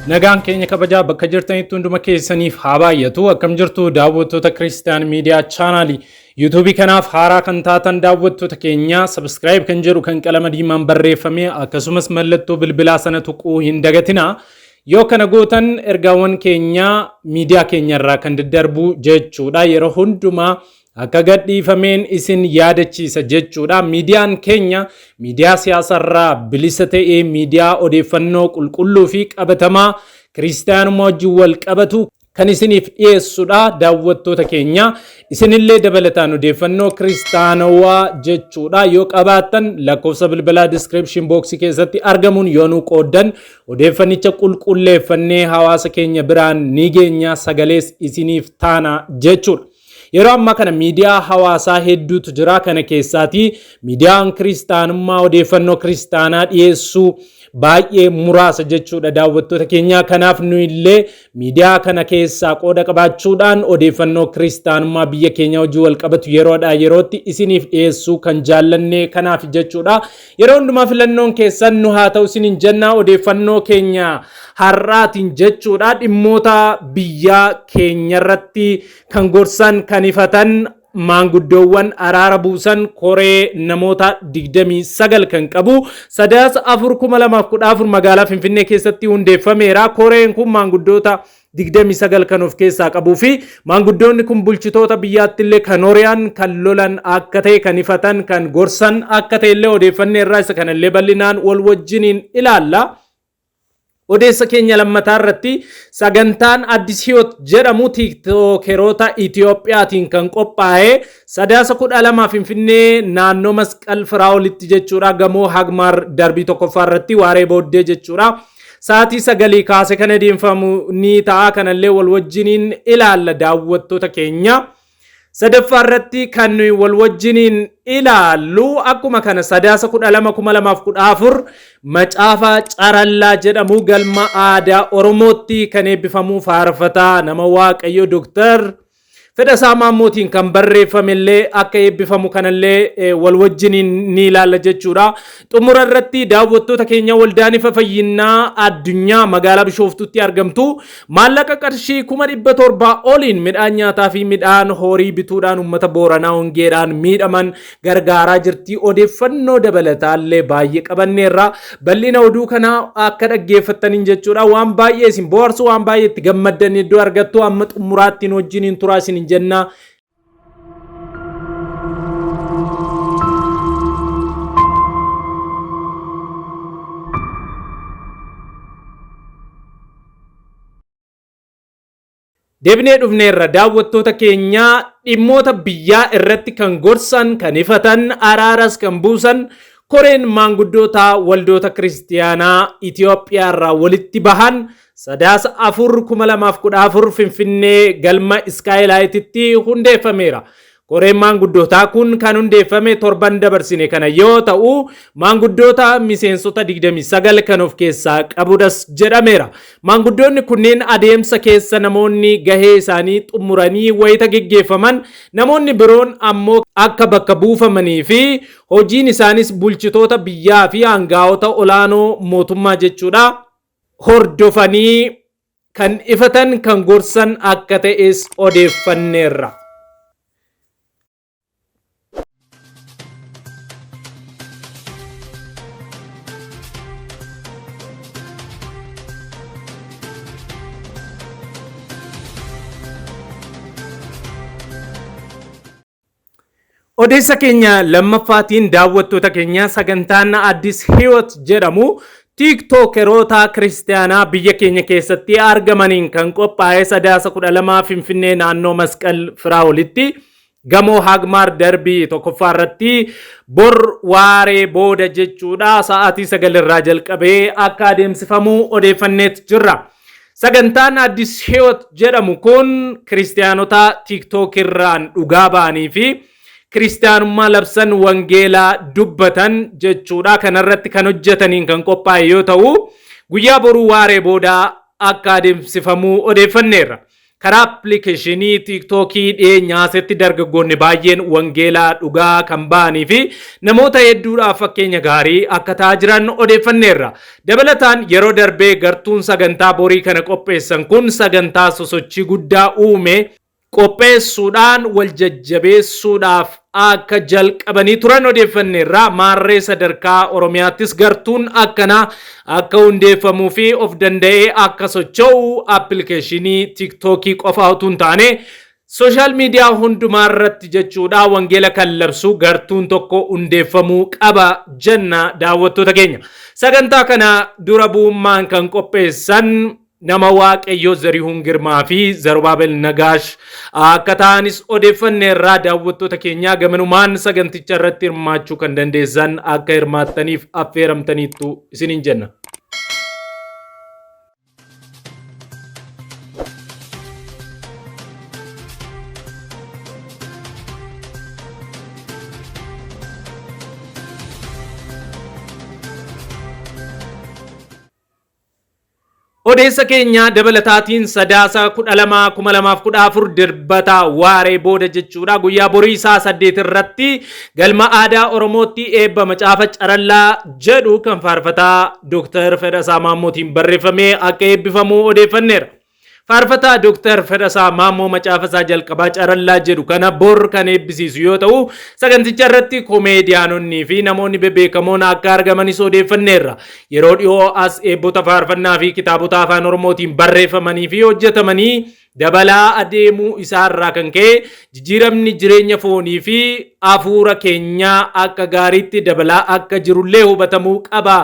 Nagaan keenya kabajaa bakka jirtanitti hunduma keessaniif haa baay'atu. Akkam jirtu daawwattoota Kiristiyaan Miidiyaa Chaanaalii. Yuutuubii kanaaf haaraa kan taatan daawwattoota keenya subscribe kan jedhu kan qalama diimaan barreeffame akkasumas mallattoo bilbilaa sana tuquu hin dagatinaa. Yoo kana gootan ergaawwan keenya miidiyaa keenya irraa kan daddarbu jechuudha. Yeroo hundumaa akka gadhiifameen isin yaadachiisa jechuudha. Miidiyaan keenya miidiyaa siyaasarraa bilisa ta'ee miidiyaa odeeffannoo qulqulluu fi qabatamaa kiristaanummaa wajjin wal qabatu kan isiniif dhiyeessudha daawwattoota keenya. Isinillee dabalataan odeeffannoo kiristaanawaa jechuudha yoo qabaattan lakkoofsa bilbilaa description box keessatti argamuun yoo nu qooddan odeeffannicha qulqulleeffannee hawaasa keenya biraan ni geenya sagalees isiniif taana jechuudha. Yeroo ammaa kana miidiyaa hawaasaa hedduutu jira. Kana keessaatii miidiyaan kiristaanummaa odeeffannoo kiristaanaa dhiyeessuu baay'ee muraasa jechuudha daawwattoota keenya. Kanaaf nu illee miidiyaa kana keessaa qooda qabaachuudhaan odeeffannoo kiristaanummaa biyya keenya hojii wal qabatu yeroodhaa yerootti isiniif dhiyeessuu kan jaallanne kanaaf jechuudha. Yeroo hundumaa filannoon keessan nu haa ta'u isiniin jenna odeeffannoo keenya har'aatiin jechuudha dhimmoota biyya keenyarratti kan gorsan kan ifatan maanguddoowwan araara buusan koree namoota 29 kan qabu Sadaasa 4, 2014 magaalaa Finfinnee keessatti hundeeffameera. Koreen kun maanguddoota 29 kan of keessaa qabuu fi maanguddoonni kun bulchitoota biyyaatti illee kan hori'an kan lolan akka ta'e kan ifatan kan gorsan akka ta'e illee odeeffanneerraa isa kanallee bal'inaan wal wajjiniin ilaalla. Odeessa keenya lammataa irratti sagantaan Addis Hiyoot jedhamu tiiktookeroota Itiyoophiyaatiin kan qophaa'e Sadaasa 12 Finfinnee naannoo Masqal Firaa'olitti jechuudha gamoo Hagmaar darbii tokkoffaa irratti waaree booddee jechuudha. Sa'aatii sagalii kaase kan adeemfamu ni ta'a kanallee wal wajjiniin ilaalla daawwattoota keenya. Sadaffaa irratti kan nuyi wal wajjiniin ilaallu akkuma kana Sadaasa 12, 2014 macaafa Carallaa jedhamu galma aadaa Oromootti kan eebbifamu faarfataa nama Waaqayyo Dooktar Fedhasaa Maammootiin kan barreeffame illee akka eebbifamu kanallee wal wajjiniin ni ilaalla jechuudha. Xumura irratti daawwattoota keenya waldaan ifa fayyinaa addunyaa magaalaa Bishooftuutti argamtu maallaqa qarshii 700,000 oliin midhaan nyaataa fi midhaan horii bituudhaan uummata Booranaa hongeedhaan miidhaman gargaaraa jirti. Odeeffannoo dabalataallee baay'ee qabanneerra. Bal'ina oduu kanaa akka dhaggeeffattaniin jechuudha. Waan baay'ee isin bohaarsu waan baay'ee itti gammaddan iddoo argattu amma xumuraattiin wajjiniin turaa isin jenna. Deebinee dhufneerra daawwattoota keenyaa dhimmoota biyyaa irratti kan gorsan, kan ifatan, araaras kan buusan koreen maanguddoota waldoota kiristiyaanaa Itiyoophiyaa irraa walitti bahan Sadaasa 4, 2014 Finfinnee galma Iskaayilaayititti hundeeffameera. Koreen maanguddootaa kun kan hundeeffame torban dabarsine kana yoo ta'u, maanguddoota miseensota 29 kan of keessaa qabudhas jedhameera. Maanguddoonni kunneen adeemsa keessa namoonni gahee isaanii xumuranii wayita geggeeffaman, namoonni biroon ammoo akka bakka buufamanii fi hojiin isaanis bulchitoota biyyaa fi aangaa'ota olaanoo mootummaa jechuudha hordofanii kan ifatan kan gorsan akka ta'es odeeffanneerra. Odeessa keenya lammaffaatiin daawwattoota keenya sagantaan Addis Hiyoot jedhamu tiiktookeroota kiristiyaanaa biyya keenya keessatti argamaniin kan qophaa'e Sadaasa 12 Finfinnee naannoo Masqal Firaa'olitti gamoo Hagmaar darbii tokkoffaa irratti bor waaree booda jechuudha sa'aatii 9 irraa jalqabee akka adeemsifamu odeeffanneet jirra. Sagantaan Addis Hiyoot jedhamu kun kiristiyaanota tiiktook irraan dhugaa ba'anii fi kiristiyaanummaa labsan wangeelaa dubbatan jechuudha. Kanarratti kan hojjetaniin kan qophaa'e yoo ta'u, guyyaa boruu waaree booda akka adeemsifamu odeeffanneerra. Karaa appilikeeshinii TikTokii dhiyeenyaasitti dargaggoonni baay'een wangeelaa dhugaa kan ba'anii fi namoota hedduudhaaf fakkeenya gaarii akka ta'aa jiran odeeffanneerra. Dabalataan yeroo darbee gartuun sagantaa borii kana qopheessan kun sagantaa sosochii guddaa uume qopheessuudhaan wal jajjabeessuudhaaf akka jalqabanii turan odeeffanneerra. Maarree sadarkaa Oromiyaattis gartuun akkanaa akka hundeeffamuu fi of danda'ee akka socho'u appilikeeshinii TikTokii qofa utuu hin taane social media hundumaa irratti jechuudha wangeela kan labsu gartuun tokko hundeeffamuu qaba jenna daawwattoota keenya. Sagantaa kana dura bu'ummaan kan qopheessan nama Waaqayyoo Zarihuun Girmaa fi Zarubaabel Nagaash akka ta'anis odeeffanneerraa. Daawwattoota keenyaa, gamanumaan saganticha irratti hirmaachuu kan dandeessan akka hirmaattaniif affeeramtaniittu isiniin jenna. Odeessa keenya dabalataatiin Sadaasa 12, 2014 Dirbata waaree booda jechuudha, guyyaa borii isaa 8 irratti galma aadaa Oromootti eebba macaafa Carallaa jedhu kan faarfataa Dooktar Fedhasaa Maammootiin barreeffamee akka eebbifamu odeeffanneera. Faarfataa Dooktar Fedhasaa Maammoo macaafa isaa jalqabaa Carallaa jedhu kana bor kan eebbisiisu yoo ta'u, saganticha irratti komeediyaanonnii fi namoonni bebbeekamoon akka argamanis odeeffanneerra. Yeroo dhiyoo as eebbota faarfannaa fi kitaabota afaan Oromootiin barreeffamanii fi hojjetamanii dabalaa adeemuu isaarraa kan ka'e jijjiiramni jireenya foonii fi hafuura keenyaa akka gaariitti dabalaa akka jirullee hubatamuu qaba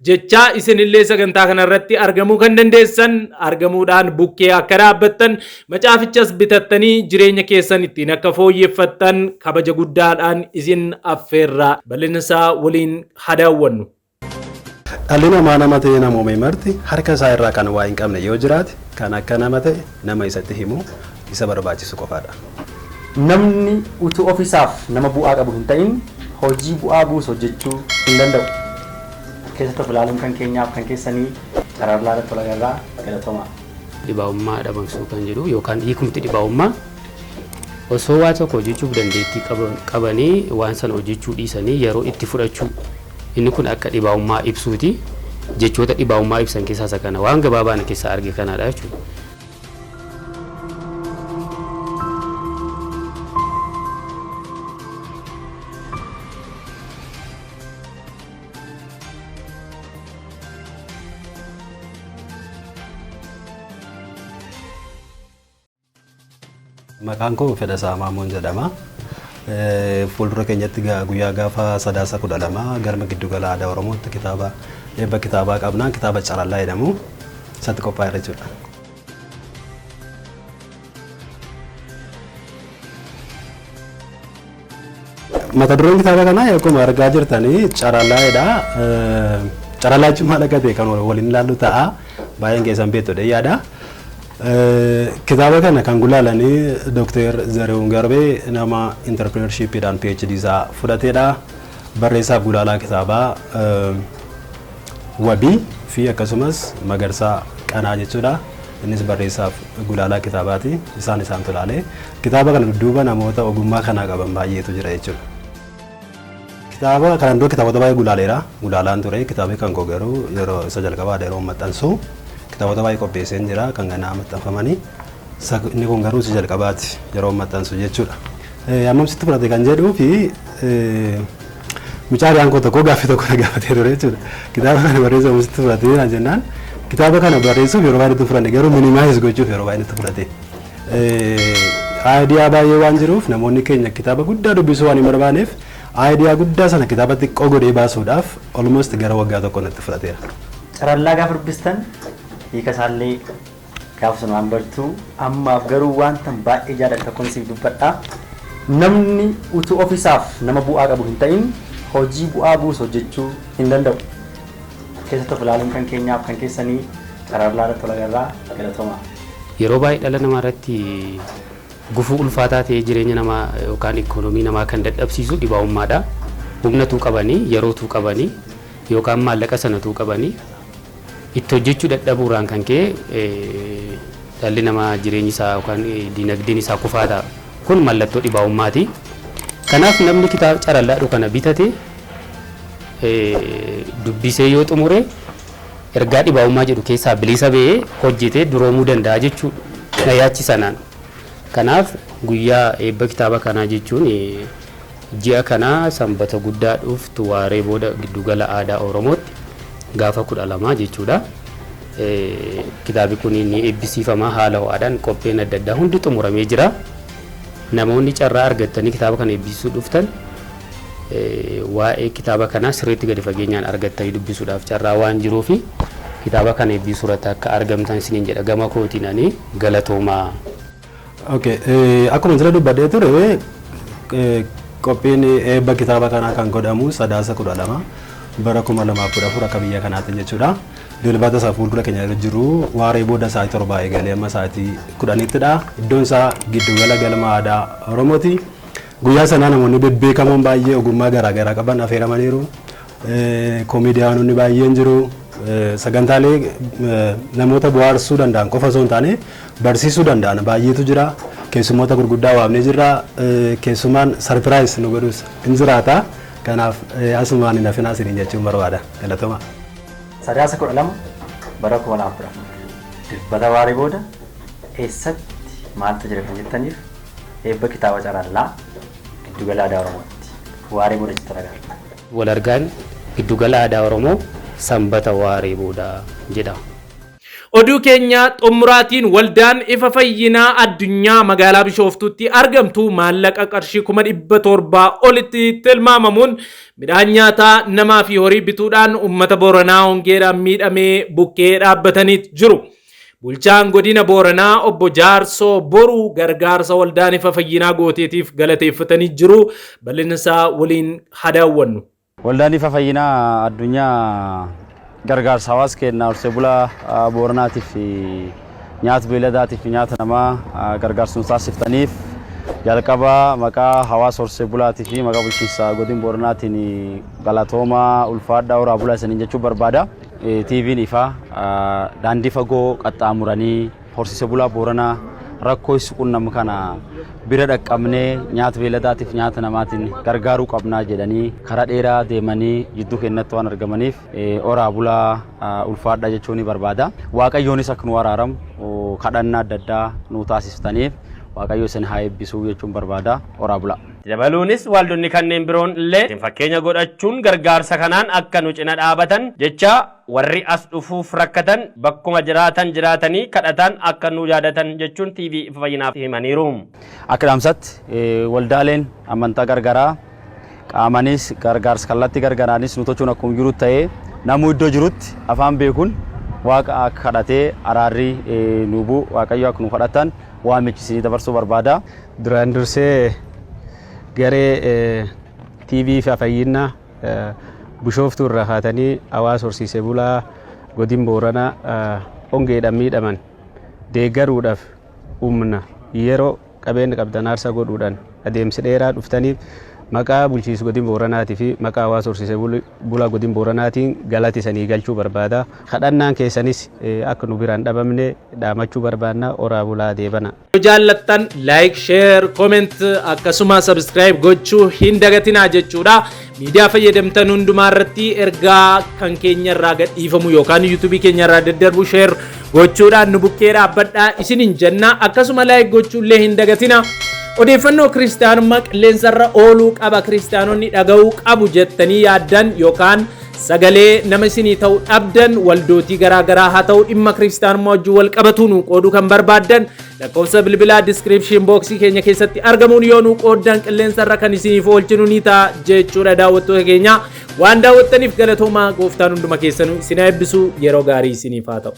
jechaa, isinillee sagantaa kanarratti argamuu kan dandeessan argamuudhaan bukkee akka dhaabbattan, macaafichas bitattanii jireenya keessan ittiin akka fooyyeffattan kabaja guddaadhaan isin affeerraa. Bal'ina isaa waliin haa daawwannu. Dhalli namaa nama ta'e namoome marti harka isaa irraa kan waa hin qabne yoo jiraate, kan akka nama ta'e nama isatti himu isa barbaachisu qofaadha. Namni utuu ofiisaaf nama bu'aa qabu hin ta'in hojii bu'aa buusu hojjechuu hin danda'u. Keessatti of ilaaluun kan keenyaaf kan keessanii carrallaa irratti wal agarraa, galatoomaa. Dhibaa'ummaa dhabamsuu kan jedhu yookaan hiikumti dhibaa'ummaa osoo waa tokko hojjechuuf dandeettii qabanii waan sana hojjechuu dhiisanii yeroo itti fudhachuu, inni kun akka dhibaa'ummaa ibsuuti. Jechoota dhibaa'ummaa ibsan keessaa isa kana, waan gabaabaan keessaa arge kanadha jechuudha. Maqaan koo Fedhasaa Maamoon jedhama. Fuuldura keenyatti guyyaa gaafa Sadaasa 12 galma giddugala aadaa Oromootti kitaaba eebba kitaabaa qabna. Kitaaba Carallaa jedhamu isatti qophaa'eera jechuudha. Mata dureen kitaaba kanaa akkuma argaa jirtanii Carallaa'edha. Carallaa jechuun maal akka ta'e kan waliin ilaallu ta'a. Baay'een keessan beektudha yaada. Kitaaba kana kan gulaalanii Dr. Zarihuun Garbee, nama entrepreneurshipidhaan PhD isaa fudhatedha. Barreessaaf gulaalaa kitaabaa Wabii fi akkasumas Magarsaa Qanaa jechuudha. Innis barreessaaf gulaalaa kitaabaati. Isaan isaantu ilaale. Kitaaba kana dudduuba namoota ogummaa kanaa qaban baay'eetu jira jechuudha. Kitaaba kanaan dura kitaabota baay'ee gulaaleera. Gulaalaan ture. Kitaabni kan koo garuu yeroo isa jalqabaa yeroo maxxansu, kitaabota baay'ee qopheesseen jira kan ganaa maxxanfamanii. Inni kun garuu isa jalqabaati yeroo maxxansu jechuudha. Hammam sitti fudhate kan jedhuu fi mucaa hiriyaan koo tokko gaaffii tokko na gaafatee ture jechuudha. Kitaaba kana barreessuuf hammam sitti fudhate naan jennaan, kitaaba kana barreessuuf yeroo baay'ee natti fudhanne, garuu minimize gochuuf yeroo baay'ee natti fudhate. Idea baay'ee waan jiruuf, namoonni keenya kitaaba guddaa dubbisuu waan hin barbaanneef, idea guddaa sana kitaaba xiqqoo godhee baasuudhaaf almost gara waggaa tokko natti fudhateera. Carallaa gaafa dubbistan hiika isaallee gaafa sun waan bartuu, ammaaf garuu wanta baay'ee jaalladhu tokkoon siif dubbadha. Namni utuu ofiisaaf nama bu'aa qabu hin ta'in hojii bu'aa buusu hojjechuu hin danda'u. Keessatti of ilaaluun kan keenyaaf kan keessanii carrallaa irratti wal agarraa, galatoomaa. Yeroo baay'ee dhala namaa irratti gufuu ulfaataa ta'ee jireenya namaa yookaan ikoonoomii namaa kan dadhabsiisu dhibaa'ummaadha. Humnatuu qabanii, yerootuu qabanii, yookaan maallaqa sanatuu qabanii itti hojjechuu dadhabuurraan kan ka'e Dhalli namaa jireenyi isaa yookaan dinagdeen isaa kufaa ta'a. Kun mallattoo dhibaa'ummaati. Kanaaf namni kitaaba Carallaa kana bitate dubbisee yoo xumure ergaa dhibaa'ummaa jedhu keessaa bilisa ba'ee hojjetee duroomuu danda'a jechuudha. Na yaachisanaan. Kanaaf guyyaa eebba kitaaba kanaa jechuun ji'a kanaa Sanbata guddaa dhuftu waaree booda giddugala aadaa Oromootti gaafa 12 jechuudha. Kitaabni kun ni eebbisiifama haala ho'aadhaan qopheen adda addaa hundi xumuramee jira. Namoonni carraa argattanii kitaaba kana eebbisuu dhuftan waa'ee kitaaba kanaa sirriitti gadi fageenyaan argattanii dubbisuudhaaf carraa waan jiruufi kitaaba kana eebbisuu irratti akka argamtan isiniin jedha gama kootiin ani galatoomaa. Okay, akkuma jala dubbadhee ture, qophiin eebba kitaaba kanaa kan godhamu Sadaasa 12 bara 2014 akka biyya kanaatti jechuudha. Dilbata isaa fuuldura keenya irra jiru waaree booda sa'aatii 7 eegalee amma sa'aatii 10ttidha. Iddoon isaa giddugala galma aadaa Oromooti. Guyyaa sanaa namoonni bebbeekamoon baay'ee ogummaa garaagaraa qaban affeeramaniiru. Komeediyaanonni baay'een jiru. Sagantaalee namoota bohaarsuu danda'an qofa osoo hin taane barsiisuu danda'an baay'eetu jira. Keessummoota gurguddaa waamnee jirra. Keessumaan surprise nu godhus hin jiraata. Kanaaf asumaan hin hafinaa isiniin jechuun barbaada. Galatoomaa. Sadaasa 12 bara 2014 Dilbata waaree booda eessatti maaltu jira kan jettaniif, eebba kitaaba Carallaa giddugala aadaa Oromootti waaree booda jettara agarra. Wal argaan giddugala aadaa Oromoo Sanbata waaree booda jedha. Oduu keenya xumuraatiin, waldaan Ifa Fayyinaa Addunyaa magaalaa Bishooftuutti argamtu maallaqa qarshii 700,000 olitti tilmaamamuun midhaan nyaataa namaa fi horii bituudhaan uummata Booranaa hongeedhaan miidhamee bukkee dhaabbatanii jiru. Bulchaan godina Booranaa obbo Jaarsoo Boruu gargaarsa waldaan Ifa Fayyinaa gooteetiif galateeffatanii jiru. Bal'ina isaa waliin haa daawwannu. Waldaan Ifa Fayyinaa Addunyaa gargaarsa hawaasa keenya horsee bulaa Booranaatiif nyaata beeladaatiif nyaata namaa gargaarsuun taasiftaniif jalqaba maqaa hawaasa horsee bulaatii fi maqaa bulchiinsa godin Booranaatiin galatoomaa, ulfaadhaa, horaa bulaa isiniin jechuu barbaada. TV'n ifaa daandii fagoo qaxxaamuranii horsiise bulaa Booranaa rakkoo isu qunnamu kana bira dhaqqabnee nyaata beeladaatiif nyaata namaatiin gargaaruu qabnaa jedhanii karaa dheeraa deemanii jidduu keenyatti waan argamaniif horaa bulaa, ulfaadhaa jechuun ni barbaada. Waaqayyoonis akka nu araaramu kadhannaa adda addaa nu taasiftaniif Waaqayyo isin haa eebbisuu jechuun barbaada. Horaa bulaa. Dabaluunis waaldonni kanneen biroon illee fakkeenya godhachuun gargaarsa kanaan akka nu cina dhaabatan jecha, warri as dhufuuf rakkatan bakkuma jiraatan jiraatanii kadhatan akka nu yaadatan jechuun TV Ifa Fayyinaaf himaniiru. Akka dhaamsatti waldaaleen amantaa gargaraa qaamanis gargaarsa kallattii gargaraanis nu tochuun akkuma jiru ta'ee, namuu iddoo jirutti afaan beekuun Waaqa akka kadhatee araarri nu bu'u Waaqayyo akka nu kadhatan waamichi isinii dabarsuu barbaada. Duraan dursee garee TV Ifa Fayyinaa Bishooftuu irraa kaatanii hawaasa horsiisee bulaa godin Booranaa hongeedhaan miidhaman deeggaruudhaaf humna, yeroo, qabeenya qabdan aarsaa godhuudhaan adeemsi dheeraa dhuftaniif maqaa bulchiinsa godin Booranaatii fi maqaa hawaasa horsiisee bulaa godin Booranaatiin galata isanii galchuu barbaada. Kadhannaan keessanis akka nu biraan dhabamne dhaamachuu barbaanna. Horaa bulaa, deebana. Yoo jaallattan like, share, comment akkasuma subscribe gochuu hin dagatinaa jechuudha. Miidiyaa fayyadamtan hundumaa irratti ergaa kan keenya irraa gadhiifamu yookaan yuutuubii keenya irraa daddarbu share gochuudhaan nu bukkee dhaabbadhaa isiniin jenna. Akkasuma like gochuu illee hin dagatina. Odeeffannoo kiristaanummaa qilleensarra ooluu qaba, kiristaanonni dhaga'uu qabu jettanii yaaddan yookaan sagalee nama isinii ta'u dhabdan, waldootii garaagaraa haa ta'u, dhimma kiristaanummaa wajjin wal qabatu nu qooduu kan barbaaddan, lakkoofsa bilbilaa description boxii keenya keessatti argamuun yoo nu qooddan qilleensarra kan isiniif oolchinu ni ta'a jechuudha. Daawwattoota keenya, waan daawwattaniif galatoomaa. Gooftaan hunduma keessanuu isin eebbisu. Yeroo gaarii isiniif haa ta'u.